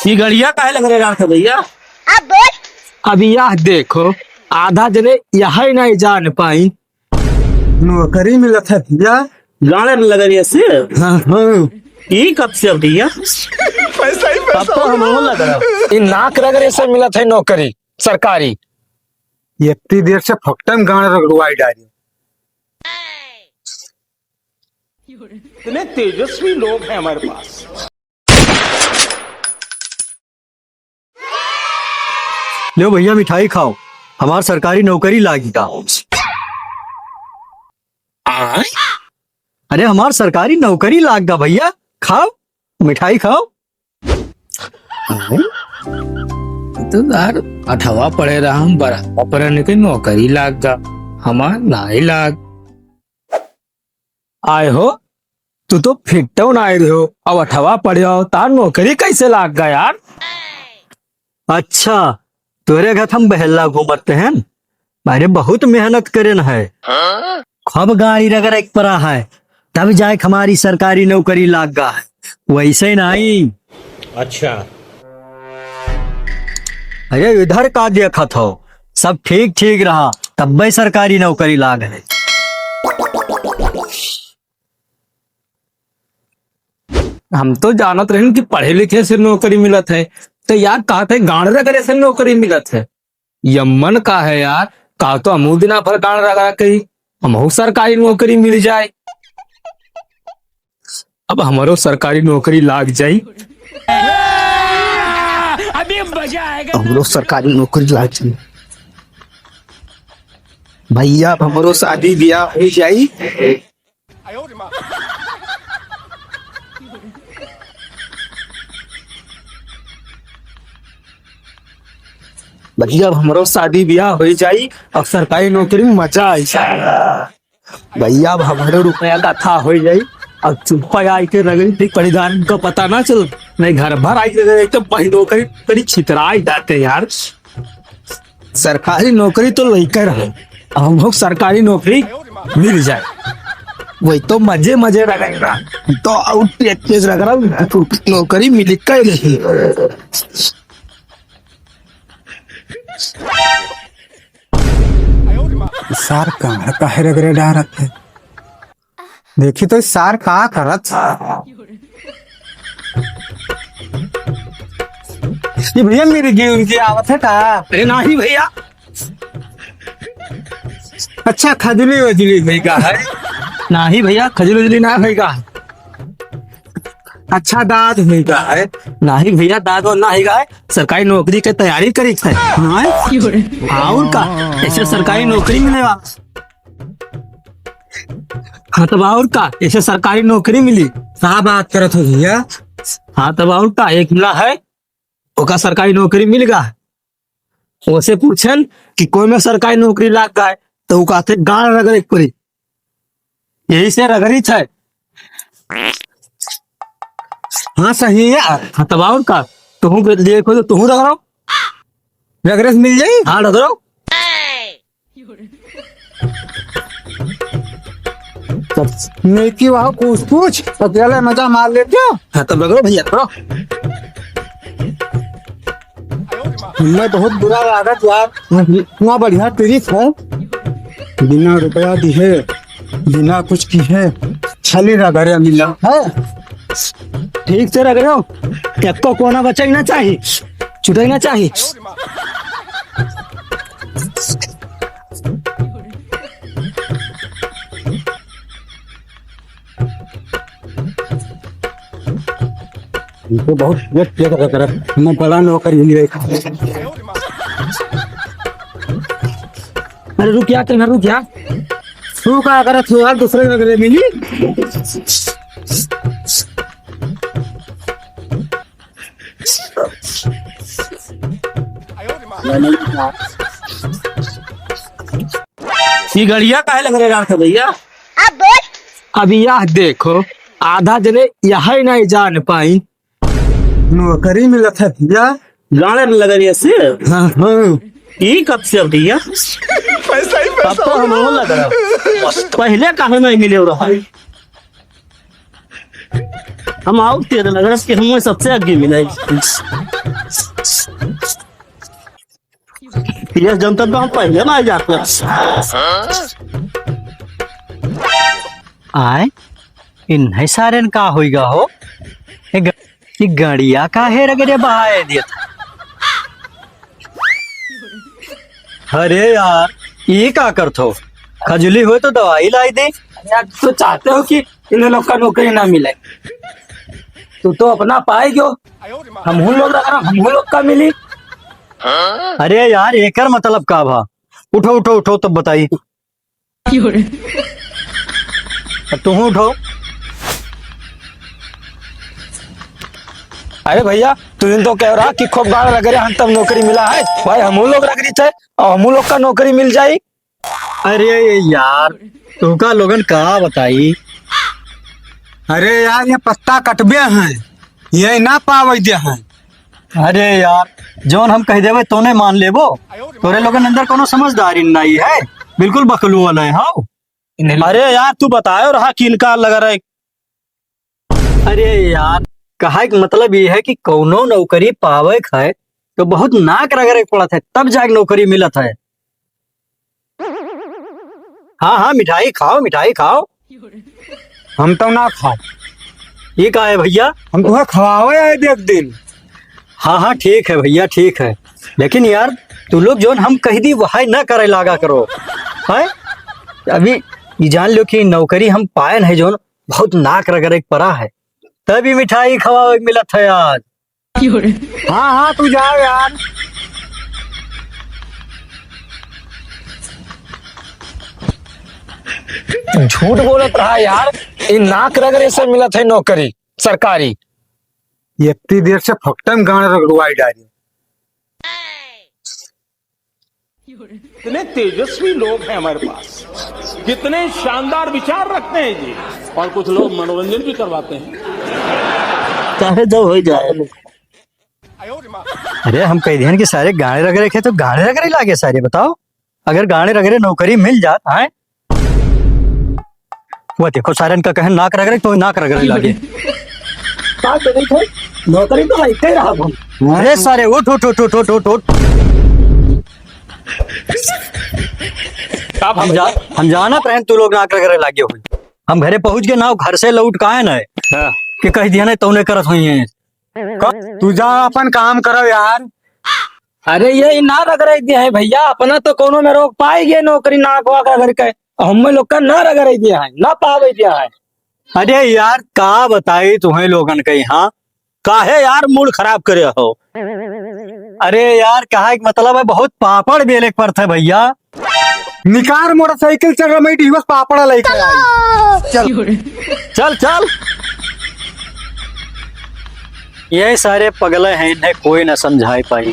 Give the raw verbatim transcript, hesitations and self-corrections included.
ई गड़िया काहे लग रहे रात है भैया? अब बोल। अब यह देखो, आधा जने यह नहीं जान पाई। नौकरी मिलत है भैया। गाने लग रही है से? हाँ, हाँ। ई कब से भैया? पैसा ही पैसा तब तो हम होगा। लग रहा। ई नाक रगड़े से मिलत है नौकरी सरकारी। इतनी देर से फकटन गाने रगड़वाई डाली। इतने तेजस्वी लोग हैं हमारे पास। लो भैया, मिठाई खाओ, हमार सरकारी नौकरी लागी गा। आय? अरे, हमार सरकारी नौकरी लाग गा भैया, खाओ, मिठाई खाओ। आय? तो यार, अठवा पढ़े रहा हम, बारहवा पढ़े नहीं, नौकरी लाग गा, हमार नाई लाग। आय हो, तू तो फिट्टो ना आए रहो, अब अठवा पढ़े हो, तार नौकरी कैसे लाग गा यार? अच्छा, तोरे घर हम बहेला घूमते हैं, अरे बहुत मेहनत करेन है, खूब गाड़ी रगड़े के पड़ा है, तब जाए हमारी सरकारी नौकरी लाग गा है, वैसे नहीं। अच्छा। अरे इधर का देखत हो, सब ठीक ठीक रहा, तब्बे सरकारी नौकरी लाग है। हम तो जानत रहन कि पढ़े लिखे से नौकरी मिलत है, तो यार कहत है गांड़ रगड़े से नौकरी मिलत है। यम्मन का है यार, का तो हमहू दिना भर गांड़ रगड़ा करी, हमहू सरकारी नौकरी मिल जाए। अब हमरो सरकारी नौकरी लाग जाई। अभी मजा आएगा। हमरो सरकारी नौकरी लाग जाई। भैया, अब हमरो शादी ब्याह हो जाई। भैया, अब हमरो शादी ब्याह हो जाई, अब सरकारी नौकरी में मजा आई जाए। भैया, अब हमरो रुपया का था हो जाई, अब चुप्पा आई के रगड़ी थी, परिधान का पता ना चल, नहीं घर भर आई के रगड़ी, तो बहिनो करी, करी छितराई जाते यार। सरकारी नौकरी तो लइके रहे, अब हम लोग सरकारी नौकरी मिल जाए, वही तो मजे मजे रहेगा। तो आउट तेज तेज रगड़ा, नौकरी मिल के रही। सार कहाँ काहे रगड़े डारत है? देखी तो सार का करत। ये भैया मेरी गिर उनकी आवत है का? अरे नाही भैया। अच्छा खजली वजली भई का है? नाही भैया खजली वजली ना भई का। अच्छा दाद भई का है? नाही भैया दाद वाद ना है का है? सरकारी नौकरी के तैयारी करी है। हाँ? और का? ऐसे सरकारी नौकरी मिलेगा। हाँ, तब और का? ऐसे सरकारी नौकरी मिली। का बात करत हो भैया? हाँ, तब और का? एक मिला है, ओका सरकारी नौकरी मिल गा। ओसे पूछन कि कोई में सरकारी नौकरी लाग गा है, तो उ कहते गांड़ रगड़े के पड़ी। यही से रगड़ी है। हाँ, सही है। हाँ, तब और का? तुहूँ के लिए खोजो, तुहूँ रगड़ो। रगड़े से मिल जाई? हाँ, रगड़ो। नेकी वाह पूछ पूछ, अकेले मजा मार लेते हो। हाँ, तब रगड़ो भैया, रगड़ो। हमें बहुत बुरा लागत यार, इतना बढ़िया ट्रिक है, बिना रुपया दिहे, बिना कुछ किहे, छली रगड़े मिला है। ठीक से रगड़ो, एको कोना बचे ना चाही, छूटे ना चाही। इनको बहुत पेट पेट का तरफ, मैं बड़ा नौकर ही नहीं। अरे रुक यार, तेरे रुक यार। तू का करत हो यार, दूसरे नगरे मिली। ई गड़िया काहे लग रहे रात है भैया? अब बोल। अब यह देखो, आधा जने यह नहीं जान पाई। नौकरी मिलत है भैया। गाने लग रही है से? हाँ, हाँ। ई कब से भैया? पैसा ही पैसा तब तो हम होगा। लग रहा। पहले काहे नहीं मिले रहा? हम आउर तेज लग रहा है कि हम सबसे आगे मिले। ये जनता तो हम पहले ना जाते। आय, इन्हें सारेन का होइगा हो? ए ग-, ई गड़िया काहे रगरे बहाए देत? अरे यार, ई का करत हो? खजुली होय तो दवाई लाई दे। यार, तो चाहते हो कि इन्हें लोग का नौकरी ना मिले? तू तो अपना पाए गयो, हमहू लोग रगरा, हमहू लोग का मिली। अरे यार, एकर मतलब का भा? उठो, उठो, उठो, तब बताई। अब तुहूँ उठो। अरे भैया, तू इन तो कह रहा कि खूब गाड़ रगरे हन तब नौकरी मिला है। भाई, हमहू लोग रगरी थे और हमहू लोग का नौकरी मिल जाई। अरे यार, तुहका लोगन का बताई। अरे यार, ये पत्ता कटबे हैं, ये ना पावे दे हैं। अरे यार, जौन हम कह देबे तौने मान लेबो। तोरे लोगन अंदर कोनो समझदारी नहीं है, बिल्कुल बकलू वाला है। हाँ। अरे यार, तू बतायो रहा किनका लग रहा है। अरे यार, कहा के मतलब ये है कि कौनो नौकरी पावे के है तो बहुत नाक रगड़े के पड़त है, तब जाके नौकरी मिलत है। हाँ, हाँ, मिठाई खाओ, मिठाई खाओ। हम तो ना खाओ। ये का है भैया? हम तुम्हें खवावे आए दे एक दिन। हाँ, हाँ, ठीक है भैया, ठीक है। लेकिन यार, तू लोग जौन हम कह दी, वह ना करे लागा करो। हैं? अभी ये जान लो कि नौकरी हम पाए नहीं, जौन बहुत नाक रगड़े के पड़ा है, तभी मिठाई खवावे के मिलत है आज। हाँ, हाँ, तू जाओ यार। झूठ बोलत रहा यार, ई नाक रगड़े से मिलत है नौकरी सरकारी। इतनी देर से फकटन गाड़ रगड़वाई डारी। इतने तेजस्वी लोग हैं हमारे पास, कितने शानदार विचार रखते हैं जी। और कुछ लोग मनोरंजन भी करवाते हैं। चाहे जो हो जाए। अरे, हम कह दिहन कि सारे गाड़े रगड़े के तो गाड़े रगड़े लागे सारे, बताओ। अगर गाड़े रगड़े नौकरी मिल जात, हैं? वो देखो, सारन का कहन नाक रगड़े, तो नाक रगड़े लागे। का करे थे? नौकरी तो लइके रहा हम। अरे सारे, उठ, उठ, उठ। हम जा-, हम जानत रहन तू लोग नाक रगड़े लागे हुई। हम घरे पहुँच गए ना, घर से लौट का आए ना हाँ। कि कह दिया ना, तौने करत हुई है। क-, तू जा अपन काम करो यार। अरे ये ना रगड़े दिया है भैया, अपना तो कोनो में रोक पाए गए नौकरी ना को अगर घर के, हम लोग का ना रगड़े दिया है, ना पावे दिया है। अरे यार का बताई तुम्हें लोगन के यहाँ, काहे यार मूड खराब करे हो? अरे यार कहा एक मतलब है, बहुत पापड़ बेले के पड़त है भैया। निकार मोटरसाइकिल चल रहा, मैं डिवस पापड़ा लेके आई। चल। चल, चल। ये सारे पगले हैं, इन्हें कोई ना समझाई पाई।